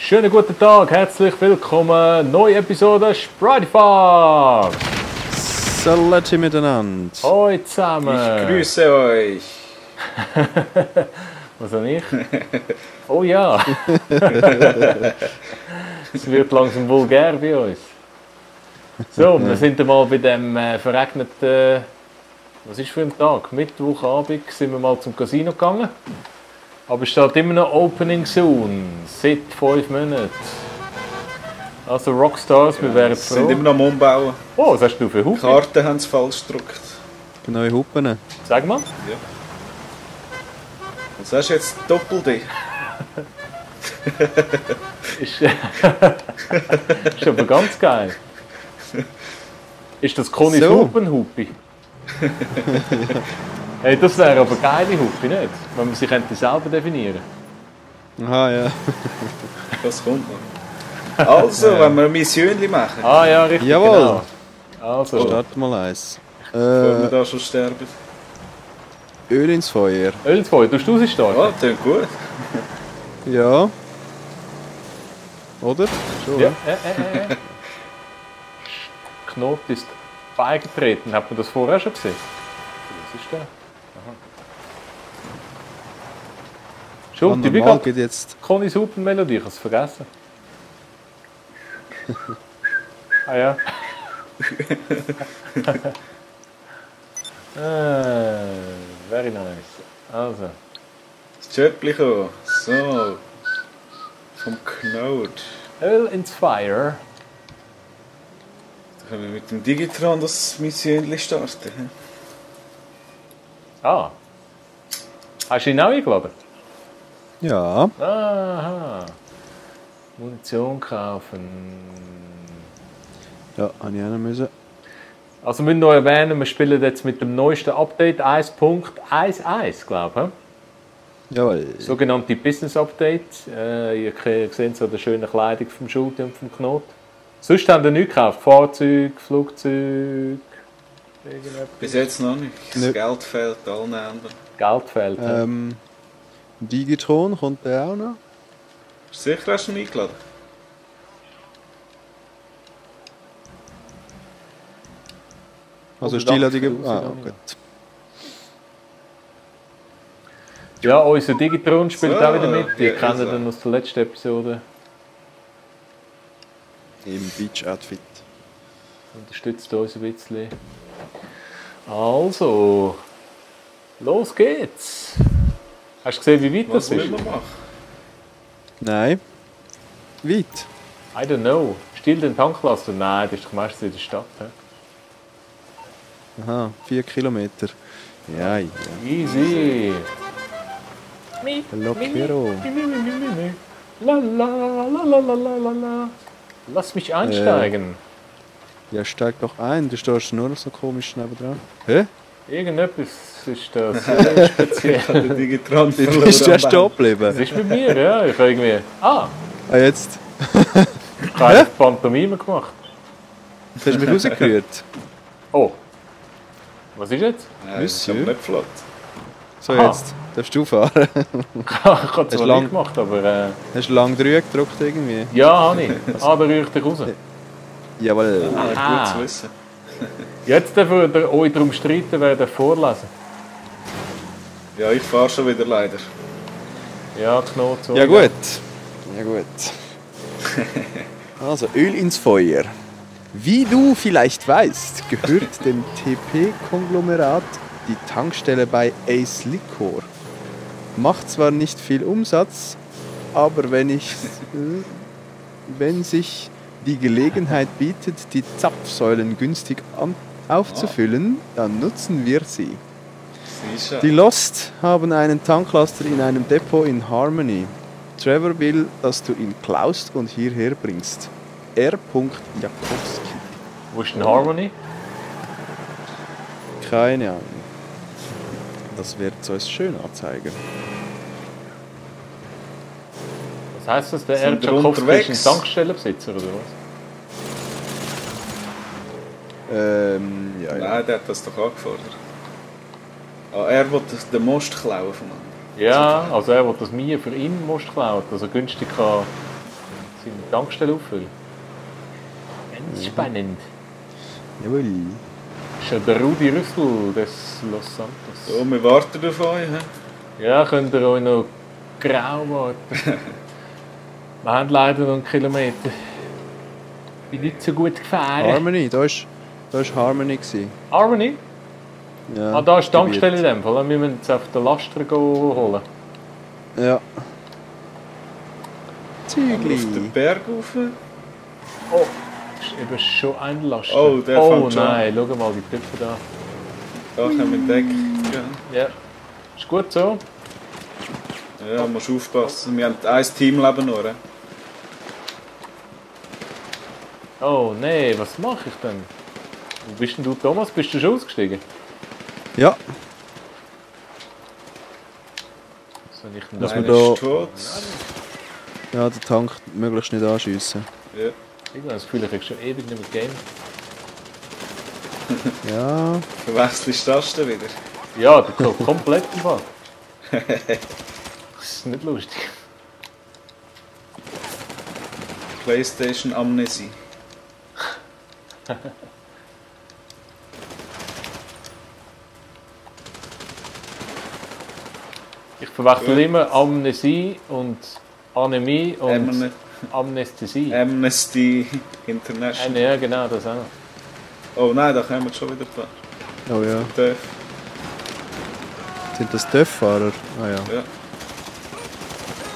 Schönen guten Tag, herzlich willkommen. Neue Episode Spritify. Salati miteinander. Hoi zusammen. Ich grüße euch. Was habe ich? Oh ja. Es wird langsam vulgär bei uns. So, wir sind mal bei dem verregneten, was ist für ein Tag? Mittwochabend sind wir mal zum Casino gegangen. Aber es steht immer noch Opening Soon, seit 5 Monaten. Also Rockstars, wir wären froh. Sind immer noch am Umbauen. Oh, was hast du für Hupen? Karten haben sie falsch gedruckt. Neue Hupen. Sag mal. Ja. Was hast du jetzt? Doppel-D? Ist, ist aber ganz geil. Ist das Conny's So. Hupenhupi? Hey, das wäre aber geile Hupi, nicht? Wenn man sich selber definieren könnte. Aha, ja. Das kommt noch. Also, wenn wir ein Missionchen machen, Ah ja, richtig, Jawohl. genau. Also, Start mal eins. bevor wir da schon sterben. Öl ins Feuer. Ölfeuer, tust du sie starten? Oh, klingt gut. Ja. Oder? Schon, Ja, ja. Knot ist beigetreten. Hat man das vorher schon gesehen? Was ist der? Aha. Schulti, wie Normal geht geht jetzt. Conny's Hupenmelodie? Ich habe es vergessen. Ah ja. Very nice. Also. Das Schöppchen. So. Vom Knot. Öl ins Fire. Da können wir mit dem Digitron das Missionchen starten. He? Ah. Hast du ihn auch eingeladen? Ja. Aha. Munition kaufen. Ja, habe ich auch noch müssen. Also wir müssen noch erwähnen, wir spielen jetzt mit dem neuesten Update 1.11, glaube ich. Jawohl. Sogenannte Business Update. Ihr seht so die schöne Kleidung vom Schulti und vom Knot. Sonst haben wir nichts gekauft. Fahrzeug, Flugzeug, irgendetwas. Bis jetzt noch nicht. Das Nö. Geld fehlt allen anderen. Geld fehlt. Ja. Digitron kommt der auch noch. Sicher hast du ihn eingeladen? Also Oder Stil hat die Dachs- Ah, gut. Ja, unser Digitron spielt So, auch wieder mit. Ihr ja, kennt also. ihn aus der letzten Episode. Im Beach-Outfit. Unterstützt uns ein bisschen. Also, los geht's. Hast du gesehen, wie weit Was das ist? müssen wir machen? Nein. Weit. I don't know. Still den Tanklaster? Nein, das ist doch meistens in der Stadt. He? Aha, 4 Kilometer. Ja, ja. Easy. Lockero. La la la la la la la la. Lass mich einsteigen. Ja, steig doch ein. Du stehst nur noch so komisch nebendran. Hä? Irgendetwas ist das sehr speziell. Ich habe den Digitron Du bist ja am stehen Das geblieben. ist mit mir, ja. Ich habe irgendwie... Ah, Ah, jetzt. ich habe eine Pantomime gemacht. Du hast mich rausgerührt. Oh. Was ist jetzt? Nein, das ist aber Monsieur. nicht flott. So, Aha. jetzt. Darfst du fahren. Ich habe es Hast zwar lang- nicht gemacht, aber... Hast du lang 3 gedrückt irgendwie? ja, habe ich. Ah, da rühre ich dich raus. Jawohl. Aha. Gut zu wissen. Jetzt dürfen wir euch darum streiten, wer darf vorlesen. Ja, ich fahre schon wieder leider. Ja, Knot. So. Ja gut. Ja gut. Also Öl ins Feuer. Wie du vielleicht weißt, gehört dem TP-Konglomerat die Tankstelle bei Ace Liquor. Macht zwar nicht viel Umsatz, aber wenn sich die Gelegenheit bietet, die Zapfsäulen günstig aufzufüllen, dann nutzen wir sie. Sicher. Die Lost haben einen Tanklaster in einem Depot in Harmony. Trevor will, dass du ihn klaust und hierher bringst. R. Jakowski. Wo ist denn Harmony? Keine Ahnung. Das wird es uns schön anzeigen. Was heisst das? Der Sind wir Jakowski unterwegs? ist ein Tankstellenbesitzer oder was? Ja. Nein, der hat das doch angefordert. Ah, er will den Most klauen von anderen. Ja, also er will das Mie für ihn muss klauen, dass er günstig kann seine Tankstelle auffüllen. Ganz spannend. Jawohl. Schon der Rudi Rüssel des Los Santos. So, wir warten auf euch. He? Ja, könnt ihr euch noch grau warten. Wir haben leider noch einen Kilometer. Bin nicht so gut gefahren. Harmony, da ist Harmony gewesen. Harmony? Ja, Ah, da ist die Gebiet. Tankstelle in dem Fall. Wir müssen jetzt auf den Laster holen. Ja. Auf den Zügli. Berg rauf. Oh, ist eben schon ein Laster. Oh, der fängt schon nein, schau mal die Töpfe da. Da können wir entdecken. Ja, ist gut so. Ja, musst aufpassen. Wir haben ein Teamleben nur. Oh nein, was mache ich denn? Wo bist denn du, Thomas? Bist du schon ausgestiegen? Ja, Was soll ich denn Dass da? wir Einer da- ist tot. ja, den Tank möglichst nicht anschiessen. Ja. Ich habe das Gefühl, ich krieg schon ewig nicht mehr Game. Ja, Verwechselst du das denn wieder? Ja, der kommt komplett im Fall. Das ist nicht lustig. PlayStation Amnesie. Ich verwechsel immer Amnesie und Anämie und Amnestie. Amnesty International. Ja, genau, das auch noch. Oh nein, da kommen wir schon wieder dran. oh ja. Dörf. Sind das TÜV-Fahrer? Ah ja. Ja.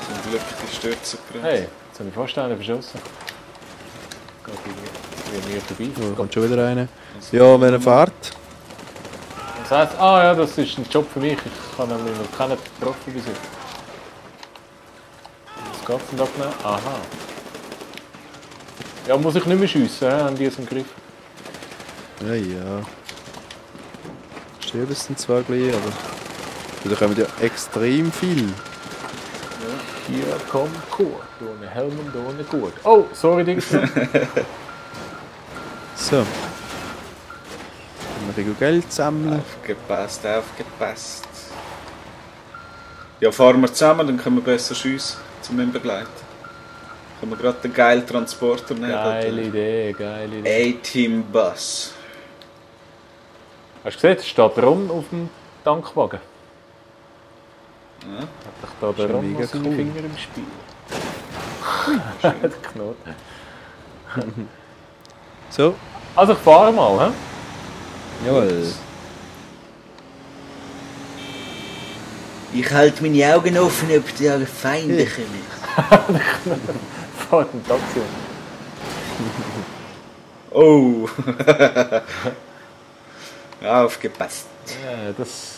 Zum Glück die Stürze gerade. Hey, jetzt habe ich fast einen verschossen. Geht irgendwie mir vorbei. Oh, kommt schon wieder einer. Ja, wenn er fährt. Das heisst, ah ja, das ist ein Job für mich. Ich habe nämlich noch keinen getroffen bis jetzt. Was geht's denn da genau? Aha. Ja, muss ich nicht mehr schiessen, haben die es im Griff. Ja, ja. Sterben sind zwar gleich, aber da kommen ja extrem viel. Hier kommt Kurt, ohne Helm und ohne Gurt. Oh, sorry, Dings. So. Dann wir Geld sammeln. Aufgepasst, aufgepasst. Ja, fahren wir zusammen, dann können wir besser schiessen, zum ihn begleiten. Können wir gerade den geilen Transporter nehmen. Geile Idee, geile Idee. A-Team-Bus. Hast du gesehen, es steht Ron auf dem Tankwagen. Ja. Hat dich da der Schon Ron mega noch seine cool. Finger im Spiel? Der Knot. So. Also ich fahre mal, hä? Jawohl. Ich halte meine Augen offen, ob da Feinde kommen. Fahrt ein Taxi. Oh! Aufgepasst. Ja, das...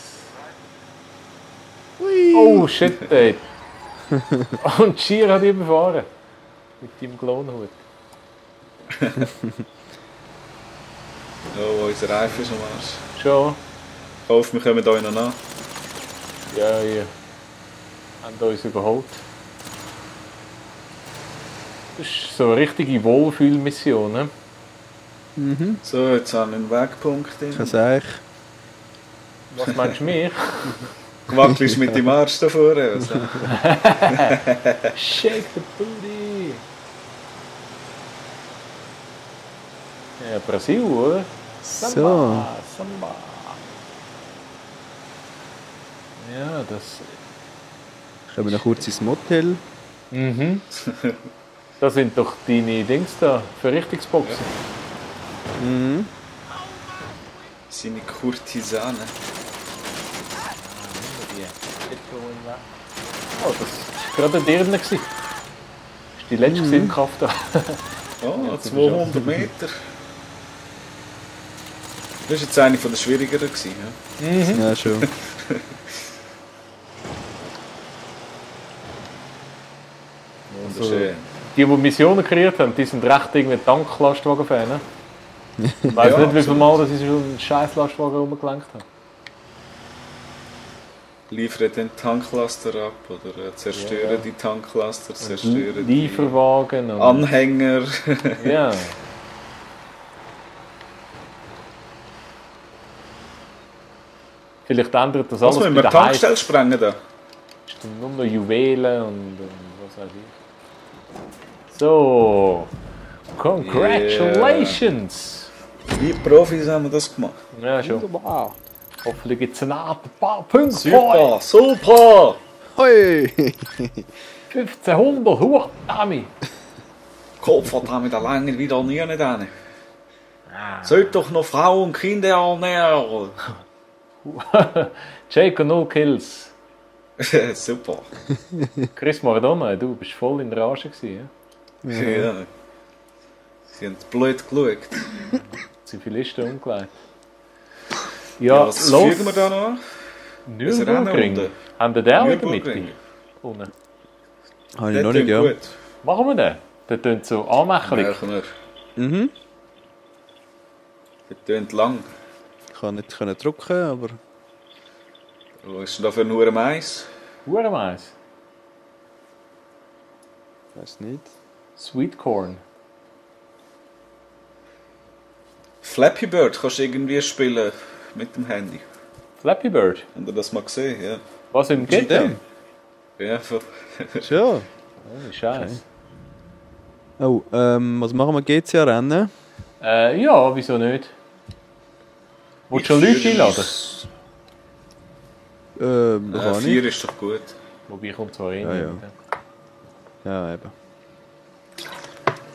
Oh shit, ey. Und Schier hat ihn überfahren. Mit deinem Klonhut. Oh, unser Reifen ist am Arsch. Schon? Ich hoffe, wir kommen euch noch nach. Ja, ihr habt uns überholt. Das ist so eine richtige Wohlfühlmission, ne? Mhm. So, jetzt haben wir einen Wegpunkt. Ich sage Was meinst du mich? Wackelst mit dem Arsch da vorne. Also. Shake the booty! Ja, Brasil, oder? so. Samba. Ja, das... Kommen wir noch kurz ins Motel. Mhm. Das sind doch deine Dings da, Verrichtungsboxen. Mhm. Seine Kurtisane. Oh, das war gerade der Dirne. Das war die letzte im Kaff da. Oh, 200 Meter. Das war jetzt eine der schwierigeren. Ja? Ja, schon. Wunderschön. Die Missionen kreiert haben, die sind recht irgendwie Tanklastwagen-Fan. Ne? Ich weiss Ja, nicht, wie viel absolut. Mal dass ich schon einen scheiß Lastwagen rumgelenkt habe. Liefern den Tanklaster ab oder zerstören Ja. die Tanklaster, zerstören die Lieferwagen und... Anhänger. Ja. Vielleicht ändert das alles Was müssen bei wir der Heizung. Tankstelle sprengen da? Ist dann nur noch Juwelen und was weiß ich. So. Congratulations! Wie Profis haben wir das gemacht. Ja, schon. Wunderbar. Hoffentlich gibt es ein paar Punkte. Super, super! Hoi! 1500, huah, Dami. Kopf hat damit alleine wieder nie nicht hin. Sollte doch noch Frauen und Kinder ernähren. Jake 0 Kills. Super. Chris Maradona, du bist voll in der Rage gewesen, ja? Ja. Sie haben blöd geschaut. Zivilisten umgelegt. Ja, Ja, was los. führen wir da noch? Nürburgring. Haben wir den wieder mit? Nürburgring. Unten. Habe ich noch nicht, ja. Gut. Machen wir den? Der tönt so anmächelig. Märchner. Mhm. Das tönt lang. Ich kann nicht drücken, aber... Was ist denn da für ein Mais? Hurenmais. Weiß nicht. Sweet Corn. Flappy Bird kannst du irgendwie spielen mit dem Handy. Flappy Bird. Habt ihr das mal gesehen? Ja. Was im GTA? Ja, Schon. Oh, Scheiße. Oh, was machen wir? GTA-Rennen? Ja, wieso nicht? Willst du schon Leute einladen? Kann 4 ich. ist doch gut. Wobei kommt zwar rein. Ja, ja. Ja, eben.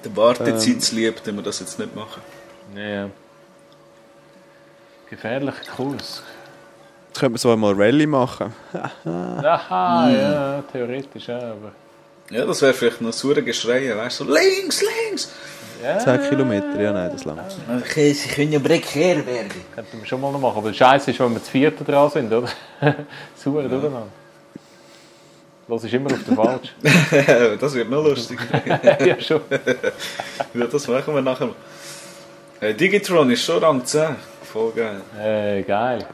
Der Wartezeitslieb, den wir das jetzt nicht machen. Ja. Gefährlicher Kurs. Jetzt könnte man so einmal Rallye machen. Aha, ja, theoretisch auch, aber... Ja, das wäre vielleicht noch sauer Geschrei, weißt du? So, links, links! Ja, 10 Kilometer, ja, nein, das langt. Okay, sie können ja Breckher werden. könnten wir schon mal noch machen. Aber das Scheiße ist, wenn wir zu vierten dran sind, oder? Sauer durcheinander. Los ist immer auf der Falsch. Das wird noch lustig. Ja, schon. Ja, das machen wir nachher. Digitron ist schon Rang 10. Voll geil. Geil.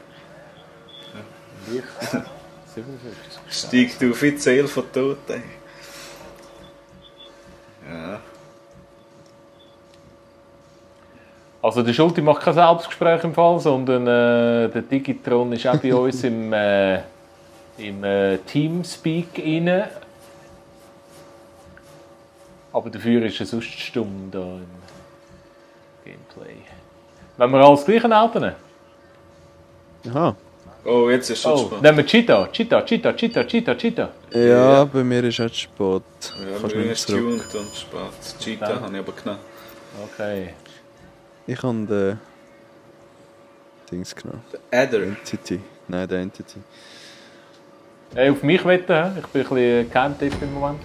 Licht. 57. Steigt offiziell von Toten. Ja. Also der Schulti macht kein Selbstgespräch im Fall, sondern der Digitron ist auch bei uns im Teamspeak rein. Aber dafür ist er sonst stumm da im Gameplay. Wenn wir alles gleiche Auto nehmen? Aha. Oh, jetzt ist schon Oh, spannend. nehmen wir Cheetah. Ja, bei mir ist es spät. Ja, Kannst mir nicht ist zurück. tuned und spät. Cheetah Ja. habe ich aber genommen. Okay. Ich habe den Dings genommen. Adder. Entity. Nein, der Entity. Hey, auf mich wetten, hä? Ich bin ein bisschen Geheimtipp im Moment.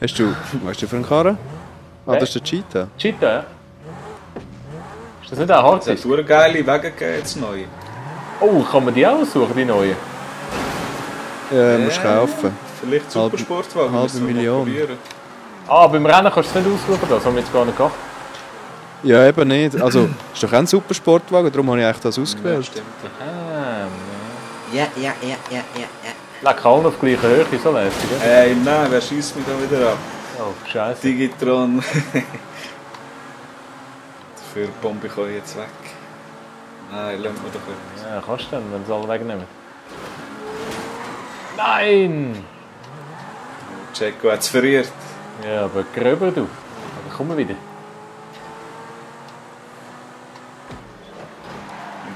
Hast du, weißt du für einen Karren? Ah, das ist der Cheetah. Cheetah, ja? Ist das nicht ein Es hat Harddisk? sehr geile Wege gegeben, jetzt neu. Oh, kann man die auch aussuchen, die neuen? Musst kaufen. Vielleicht Supersportwagen. halbe müssen wir mal Million. probieren. Ah, beim Rennen kannst du es nicht aussuchen, das haben wir jetzt gar nicht gehabt. Ja, eben nicht. Also, ist doch auch ein Supersportwagen, darum habe ich eigentlich das Ja, ausgewählt. stimmt. Ja. Leck, alle auf gleicher Höhe, so lässig, ja? Ey, nein, wer schießt mich da wieder ab? Oh, scheiße. Digitron. Dafür bombe ich euch jetzt weg. Nein, lasst mir doch etwas. Ja, kannst du dann, wenn sie alle wegnehmen. Nein! Jacko hat es verirrt. Ja, aber gröber du. Aber komm wieder.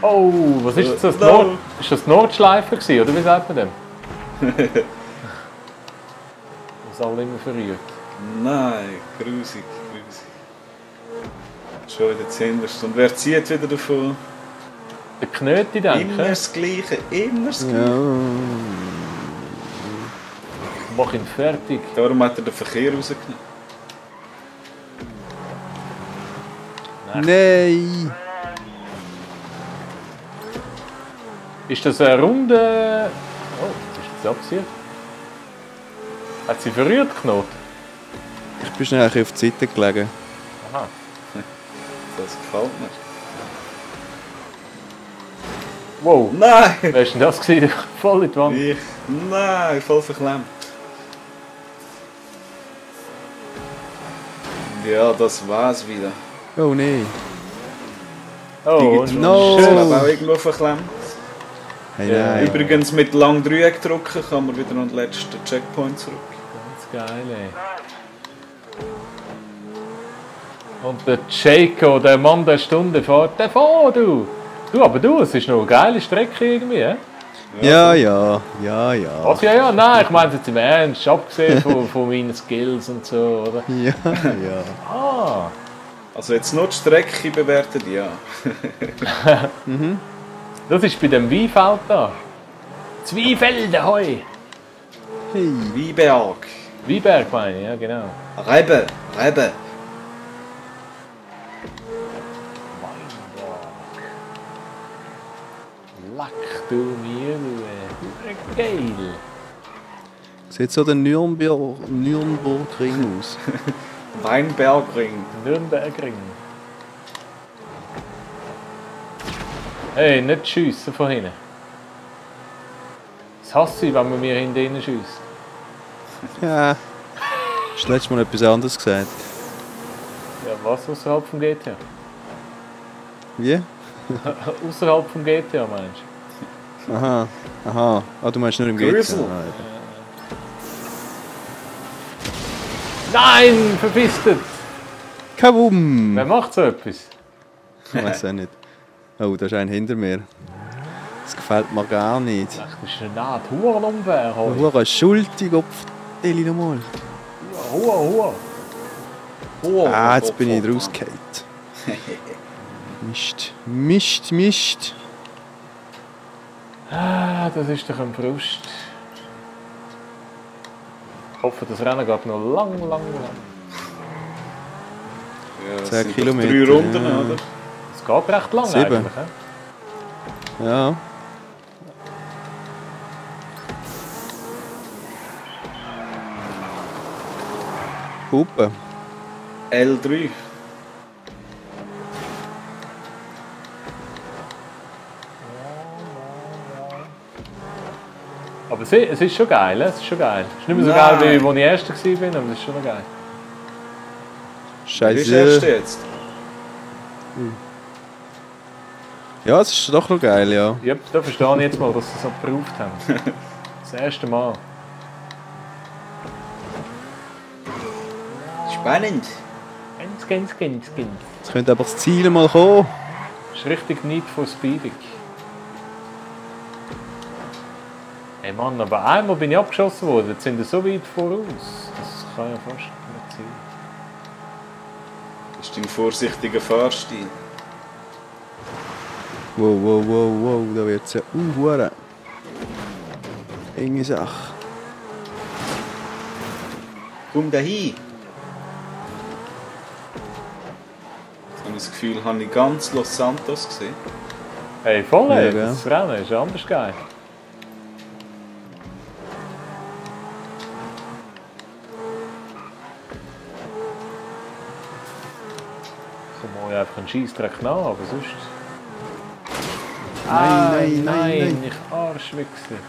Oh, was ist das? No. Ist das Nordschleife gewesen, oder wie sagt man dem? Was alle immer verrührt. Nein, grusig, grusig. Schon wieder zuhinterst. Und wer zieht wieder davon? Der Knöti, denke Immer ich. das Gleiche, immer das Gleiche. Ja. Mach ihn fertig. Darum hat er den Verkehr rausgenommen. Nein! Ist das eine Runde... Oh, was ist das abgesiert? Hat sie verrührt, Knot? Ich bin schnell auf die Seite gelegen. Aha. Das gefällt mir. Wow. Nein! Wer war denn das gewesen? Voll in die Wand. Ich, nein, voll verklemmt. Ja, das war's wieder. Oh nein. Oh, und No. Ich schön. habe auch irgendwo verklemmt. Hey, nein. Übrigens mit lang Dreieck drücken kann man wieder an den letzten Checkpoint zurück. Ganz geil, ey. Und der Jaco, der Mann der Stunde, fährt davon, du! Du, es ist noch eine geile Strecke irgendwie, hä? Ja. Was, ja, nein, ich meine jetzt im Ernst, abgesehen von meinen Skills und so, oder? Ja. Ah, Also jetzt nur die Strecke bewertet, ja. das ist bei dem Weinfeld da. Zweifelden, hoi! Hey. Weinberg. Weinberg meine ich, ja genau. Rebe. Lack du mir, du, geil! Sieht so der Nürnbergring aus. Weinbergring. Nürnbergring. Hey, nicht schiessen von hinten. Das hasse ich, wenn man mir hinten rein schiesst. Ja. Hast du letztes Mal etwas anderes gesagt? Ja, was außerhalb vom GTA? Wie? Außerhalb vom GTA meinst du? Aha. Ah, du meinst nur im Grüßel. GTA? Nein, verpisst! Kabum! Wer macht so etwas? Ich weiß auch nicht. Oh, da ist ein hinter mir. Das gefällt mir gar nicht. Ach, das ist eine Art Hurenumwehr. Hure schuldig, Opfer. Deli nochmal. Huer. Ah, jetzt bin ich rausgefallen. Mist. Ah, das ist doch ein Frust. Ich hoffe, das Rennen geht noch lang. Ja, 10 sind doch Kilometer, 3 Runden, ja. oder? Es geht recht lang 7. eigentlich. He? Ja. Hupe. L3. Aber es ist schon geil, es ist schon geil. Es ist nicht mehr so geil, wie als ich Erster war, aber es ist schon noch geil. Wie bist du erst Scheiße. jetzt? Ja, es ist doch noch geil, ja. Ja, da verstehe ich jetzt mal, dass sie es so gebraucht haben. Das erste Mal. Spannend. Ganz. Jetzt könnte aber das Ziel mal kommen. Das ist richtig Need for Speeding. Hey Mann, aber einmal bin ich abgeschossen worden, jetzt sind wir so weit voraus. Das kann ja fast nicht sein. Das ist dein vorsichtiger Fahrstil. Wow, da wird es ja hure enge Sache. Komm da hin. Ich habe das Gefühl, habe ich ganz Los Santos gesehen. Hey, voll, Ja, ey, gell? das Rennen ist anders geil. Ich komme einfach einen Scheissdreck nach, aber sonst... Nein. Ich Arschwichser.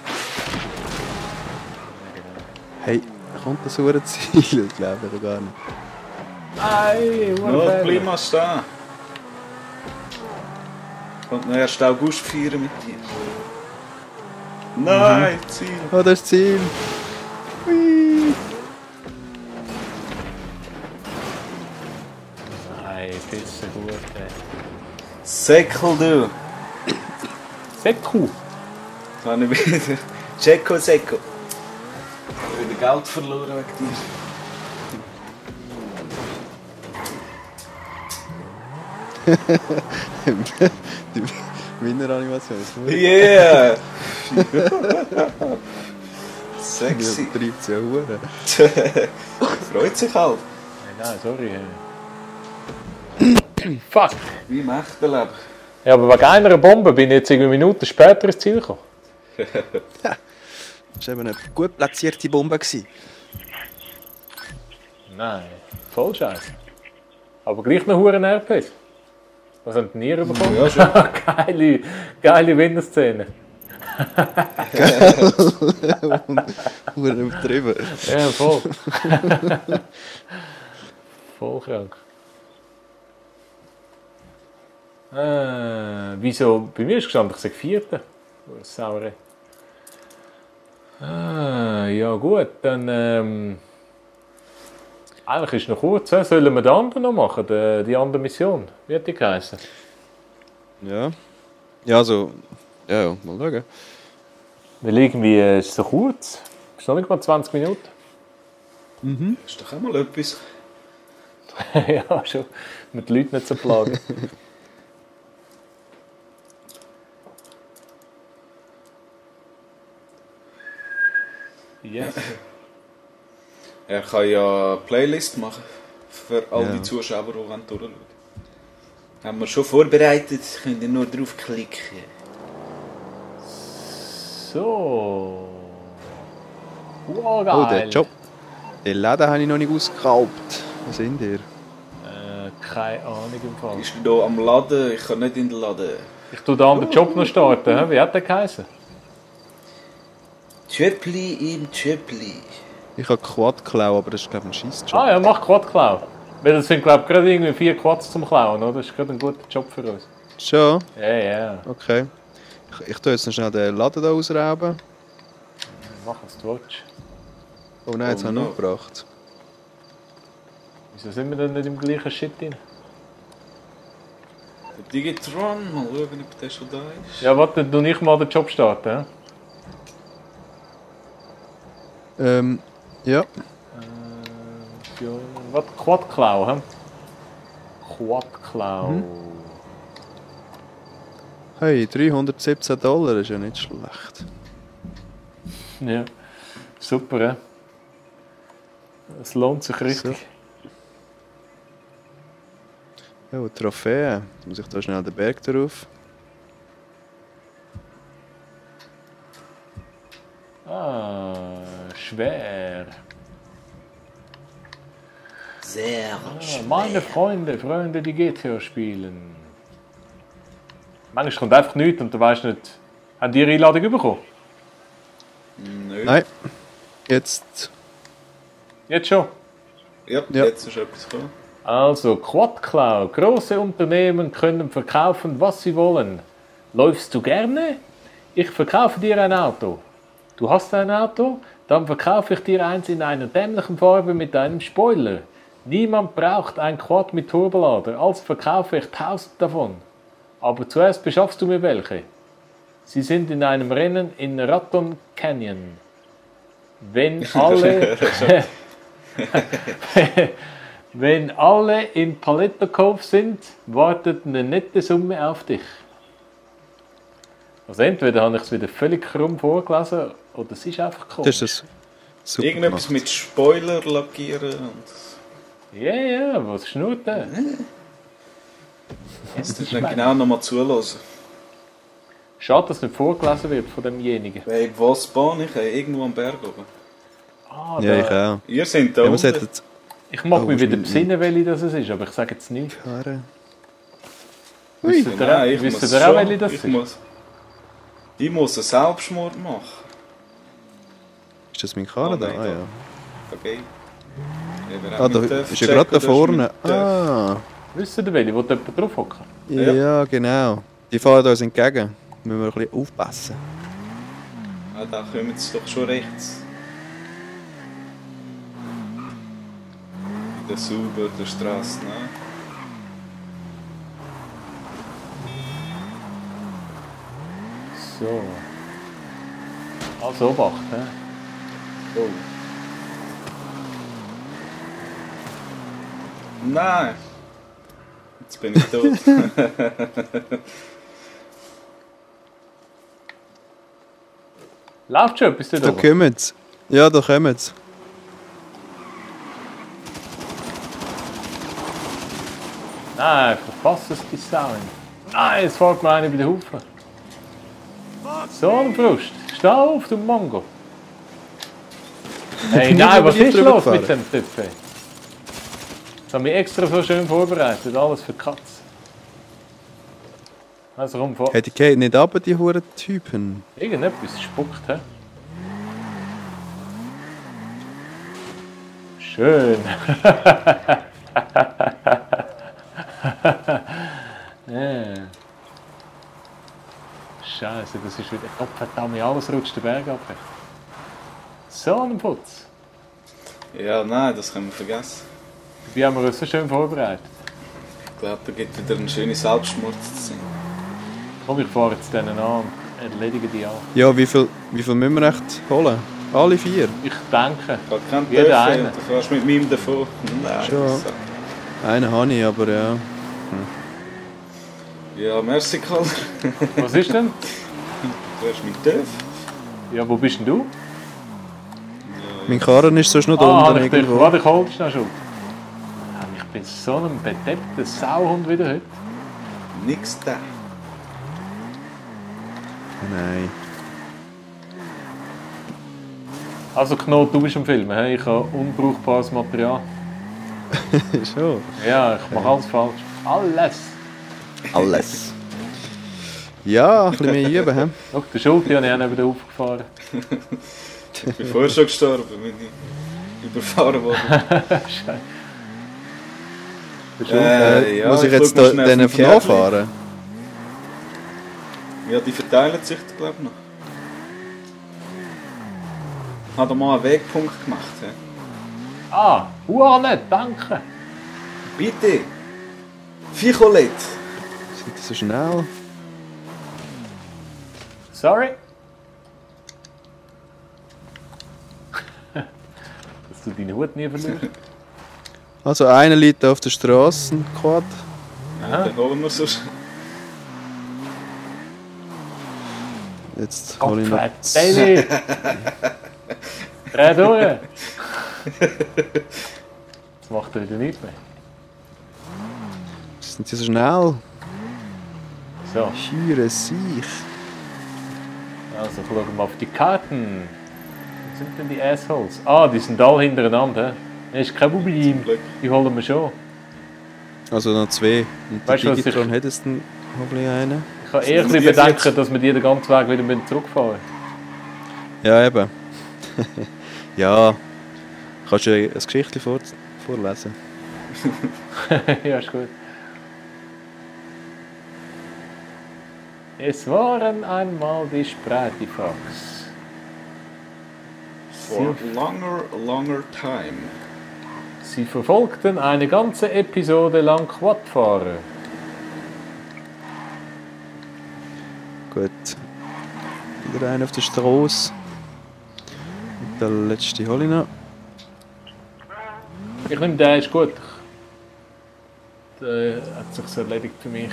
Hey, kommt das hure Ziel? Das glaube ich gar nicht. Nein, Ja, bleib mal stehen. Ich konnte noch 1. August feiern mit dir. Nein, Ziel. Oh, das ist das Ziel. Hui. Nein, bisschen gut, ey. Säckel, du. Seku. Jetzt habe ich wieder... Säcko. Ich habe wieder Geld verloren wegen dir. Die Winneranimation ist nur. Yeah! Sexy. Treibt es ja hure. Freut sich halt. Nein, sorry. Fuck. Wie im echten Leben. Ja, aber wegen einer Bombe bin ich jetzt irgendwie Minuten später ins Ziel gekommen. Das war eben eine gut platzierte Bombe. Nein, voll scheiße. Aber gleich noch Huren RPs. Was haben die ihr bekommen? Ja, schon. geile Winnerszene. Hure übertrieben. Ja, voll. Voll krank. Wieso? Bei mir ist gestanden, ich sage Vierte. Saure. Ja gut, dann eigentlich ist es noch kurz. Sollen wir den anderen noch machen, die andere Mission? Wie hat die geheißen? Ja. Ja, also... Ja, mal schauen. Weil irgendwie ist es so kurz. Ist noch nicht mal 20 Minuten. Mhm. Ist doch auch mal etwas. Ja, schon. Mit den Leuten nicht zu plagen. Yes. Er kann ja eine Playlist machen für all die Zuschauer, die durchschauen. Haben wir schon vorbereitet, könnt ihr nur draufklicken. So. Wow, geil. Oh, der Job. Den Laden habe ich noch nicht ausgeraubt. Was sind ihr? Keine Ahnung im Fall. Ist hier am Laden? Ich kann nicht in den Laden. Ich tue da den Job noch starten. Wie hat der geheißen? Tschöppli im Tschöppli. Ich habe Quad klauen, aber das ist glaube ich ein Scheissjob. Ah ja, mach Quad-Klau. Weil das sind glaube ich gerade irgendwie 4 Quads zum Klauen, oder? Das ist gerade ein guter Job für uns. Schon? Ja, ja. Okay. Ich tue jetzt noch schnell den Laden da ausrauben. Mach es, du willst. Oh nein, jetzt habe ich noch gebracht. Wieso sind wir denn nicht im gleichen Shit drin? Der Digitron, mal schauen, ob der schon da ist. Ja, warte, du nicht mal den Job starten. Ja. Was? Quad-Klau, hä? Quad-Klau. Hey, $317 ist ja nicht schlecht. Ja, super, hä? Es lohnt sich richtig. So. Ja, Trophäe. Jetzt muss ich da schnell den Berg drauf. Schwer. Sehr schwer. Meine Freunde, die GTA spielen. Manchmal kommt einfach nichts und du weißt nicht, haben die ihre Einladung bekommen? Nö. Nein. Jetzt. Jetzt schon? Ja, jetzt ist etwas gekommen. Also, Quad-Klau. Große Unternehmen können verkaufen, was sie wollen. Läufst du gerne? Ich verkaufe dir ein Auto. Du hast ein Auto? Dann verkaufe ich dir eins in einer dämlichen Farbe mit einem Spoiler. Niemand braucht ein Quad mit Turbolader, also verkaufe ich 1000 davon. Aber zuerst beschaffst du mir welche. Sie sind in einem Rennen in Raton Canyon. Wenn alle... Wenn alle in Paletto sind, wartet eine nette Summe auf dich. Also entweder habe ich es wieder völlig krumm vorgelesen, oder es ist einfach komisch. Das ist super Irgendetwas gemacht. mit Spoiler lackieren und... Ja, was schnurrt der? Jetzt musst du dann genau nochmal zulassen. Schade, dass nicht vorgelesen wird von demjenigen. Hey, was bahne ich? Irgendwo am Berg oben. Ah, Ja, ich auch. Ihr seid da Ja, wir unten. sollten... Ich mag mich ist wieder mein- besinnen, welche das es ist, aber ich sage jetzt nicht. Karre. Wisst ihr auch, ich wisst muss ihr auch, schon. welche das Ich ist? muss einen Selbstmord machen. Ist das mein Karre da? nein, Ah da. ja. Okay. Ah, da ist ja gerade da vorne. Ah, Wisst ihr welche, wo jemand drauf hockt? ja, genau. Die fahren uns entgegen. Müssen wir ein bisschen aufpassen. Ah, da kommen sie doch schon rechts. Der sauber der Straße, ne? So. Also Obacht, hä? Oh. Nein! Jetzt bin ich tot. Läuft schon etwas da Da oben? kommen sie. Ja, da kommen sie. Nein, verpasst es die Sound. Nein, jetzt fährt mir einer bei den Haufen. So ein Frust. Steh auf, du Mongo. Hey, nein, was ist los mit dem Typ? Hey? Das haben wir extra so schön vorbereitet. Alles für die Katze. Also komm, fahr. Hey, die gehen nicht ab, die huren Typen. Irgendetwas spuckt, hä? Schön. Ja. Scheiße. Scheiße, das ist wieder... Oh, verdammt, alles rutscht den Berg ab. So ein Putz. Ja, nein, das können wir vergessen. Wie haben wir uns so schön vorbereitet? Ich glaube, da gibt wieder eine schöne Selbstmord zu sehen. Komm, ich fahre jetzt denen an und erledige die an. Ja, wie viel müssen wir echt holen? Alle 4? Ich denke, Ich habe keinen jeder Dörfer, eine. du fährst mit meinem davon. Nein, Schon. so. Einen habe ich, aber ja. Ja, merci, Karl. Was ist denn? Du hast mit Dörf. Ja, wo bist denn du? Mein Karren ist sonst noch da Ah, unten ich dich, irgendwo. warte, ich hol dich schnell schon. Ich bin so ein bedeckter Sauhund wieder heute. Nix da. Nein. Also Knot, du bist am Filmen, he? Ich habe unbrauchbares Material. Schon. Ja, ich mache alles falsch. Alles! Alles. Ja, ein bisschen mehr üben, hä? Schau, der Schulte habe ich auch nicht wieder aufgefahren. Ich bin vorher schon gestorben, wenn ich überfahren wurde. Scheiße. Der Schulte. Ja, Muss ich schau jetzt mal da, schnell denen auf den Kärtchen. nachfahren? Ja, die verteilen sich, glaube ich, noch. Hat er mal einen Wegpunkt gemacht, he? Ah, Huane, danke! Bitte! Ficholett! Sind die so schnell? Sorry! Dass du deinen Hut nie verlierst. Also einer liegt auf der Straße, ein Quad. Aha. Dann holen wir so. Jetzt hole ich noch... Daily! Dreh durch! Das macht er wieder nicht mehr. Sind die so schnell? So, Schüre sich. also schauen wir mal auf die Karten. Wo sind denn die Assholes? Ah, die sind alle hintereinander. Das ist kein Problem. Glück. Die holen wir schon. Also noch 2. Und der Weißt du, was Digitron ich- hat jetzt noch ein bisschen einen. Ich habe eher ein Sind bisschen die jetzt- bedenken, dass wir die den ganzen Weg wieder zurückfahren Ja, eben. Ja. Kannst du ein Geschichtchen vorlesen? müssen. Ja, ist gut. Es waren einmal die Sprätifax. For longer time. Sie verfolgten eine ganze Episode lang Quadfahrer. Gut. Wieder einer auf der Straße. Und der letzte hole ich noch. Ich nehme den, ist gut. Der hat sich erledigt für mich.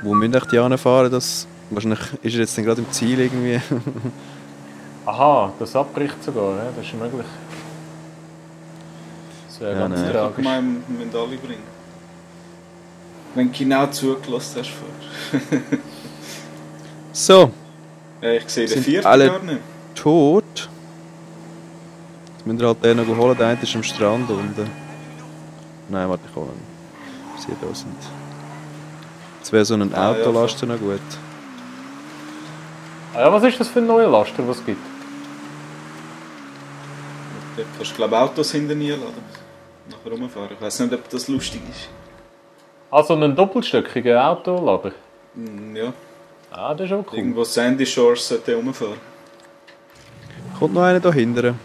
Wo müssen echt die anfahren? Das wahrscheinlich ist er jetzt dann gerade im Ziel irgendwie. Aha, das abbricht sogar, ja? Das ist möglich. Das wäre Ja, ganz nein. Ich habe tragisch. gemeint, wir müssen alle bringen. Wenn du genau zugelassen hast vorher. So, Ja, ich sehe den Sind vierten alle- gar nicht. tot. Jetzt müssen wir halt den noch holen. Der eine ist am Strand unten. Nein, warte, ich hole ihn. Sie da sind. Jetzt wäre so ein Ah, ja, Autolaster noch gut. Ah, ja, was ist das für ein neuer Laster, was es gibt? Dort kannst du, glaube ich, Autos hinten laden. Nachher rumfahren. Ich weiß nicht, ob das lustig ist. Also einen doppelstöckigen Autolader. Ja, Ah, das ist auch cool. irgendwo Sandy Shores sollte rumfahren. Kommt noch einer da hinten?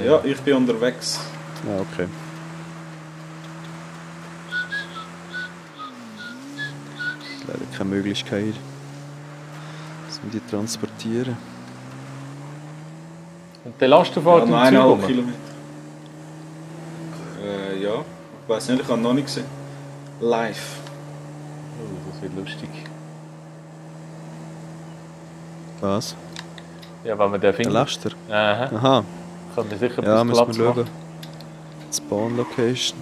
Ja, ich bin unterwegs. Ah, okay. Leider keine Möglichkeit, dass wir die transportieren. Und der Laster fährt Ja, im Zug 1,5 rum. Kilometer. Ja, ich weiß nicht, ich habe ihn noch nicht gesehen. Live. Oh, das wird lustig. Was? Ja, wenn man den Der findet. Laster? Aha, Aha. kann man sicher Ja, ein müssen Platz wir machen. schauen. Spawn Location.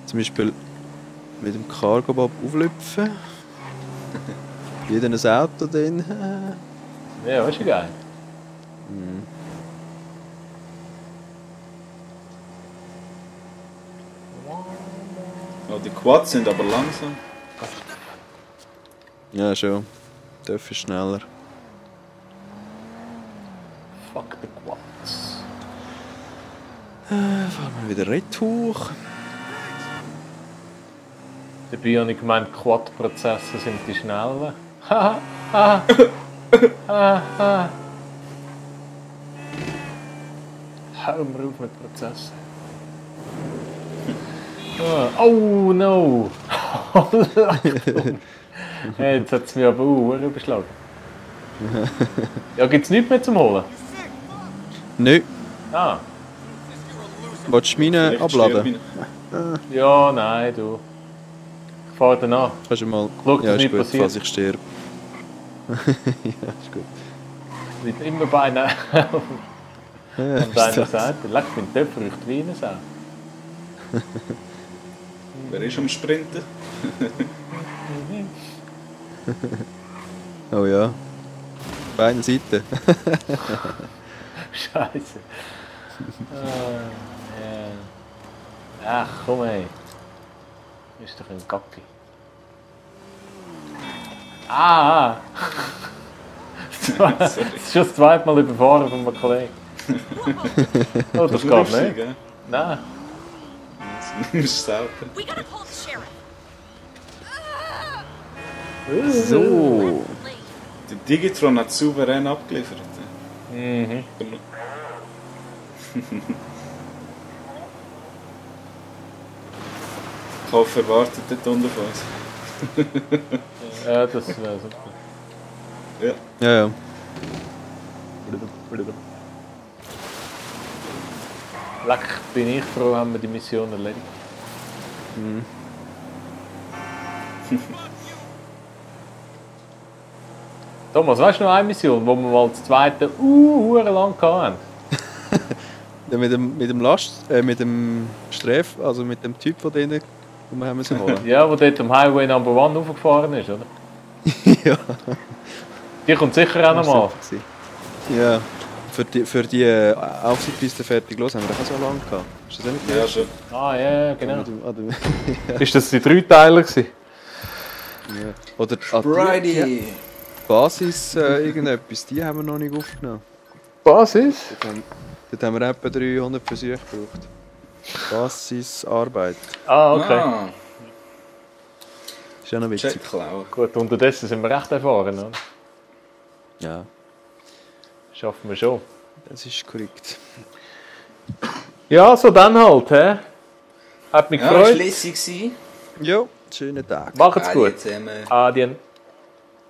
Zum Beispiel mit dem Cargo Bob auflüpfen. Wieder ein Auto drin. Ja, ist ja geil. Ja, die Quads sind aber langsam. Ja, schon. Dafür schneller. Fuck the Quads. Fahren wir wieder retour. Dabei habe ich gemeint, Quad-Prozesse sind die schnellen. Haha, haha, haha. Hör mal auf mit Prozessen. Oh no! Hey, jetzt hat es mich aber überschlagen. Ja, gibt es nichts mehr zum Holen? Nö. Ah. Willst du meine abladen? Ja, nein, du. Ich fahre danach. Kannst du mal... Schau, dass ja, ist nicht gut, passiert. falls ich sterbe. Ja, ist gut. Liegt immer bei einer Ja, an deiner Seite. Leck, mein Töpfer riecht wie eine Sau. Wer ist am Sprinten? Oh ja. Beide Seiten. Scheiße. Ach, komm ey. Ist doch ein Gacki. Ah! Das ist schon das zweite Mal überfahren von einem Kollegen. Oh, das geht nicht. Gell? Nein. Das ist selten. We gotta call the sheriff. So. Der Digitron hat souverän abgeliefert. Mhm. Ich hoffe, er wartet dort unten auf uns. Ja, das wäre super. Ja. Ja, ja. Leck, bin ich froh, haben wir die Mission erledigt. Thomas, weißt du noch eine Mission, wo wir mal das zweite lang hatten? Ja, mit dem Streff, also mit dem Typ von denen, den wir haben müssen holen. Ja, wo dort am Highway Number 1 hochgefahren ist, oder? Ja. Die kommt sicher auch nochmal. Ja. Für die Aufsichtpiste fertig los haben wir doch auch so lange gehabt. Ist das auch nicht Ja, schon. Ah, ja, genau. Ja. Ist das die Dreiteiler gewesen? Oder Friday! Basis irgendetwas, die haben wir noch nicht aufgenommen. Basis? Dort haben wir etwa 300 Versuche gebraucht. Basisarbeit. Ah, okay. Ah, Ist ja noch witzig. Checklau. Gut, unterdessen sind wir recht erfahren, oder? Ja, Schaffen wir schon. das ist korrekt. Ja, so dann halt, hä? Hat mich Ja, war gefreut. lässig. Jo, schönen Tag. Macht's gut. Zusammen. Adien.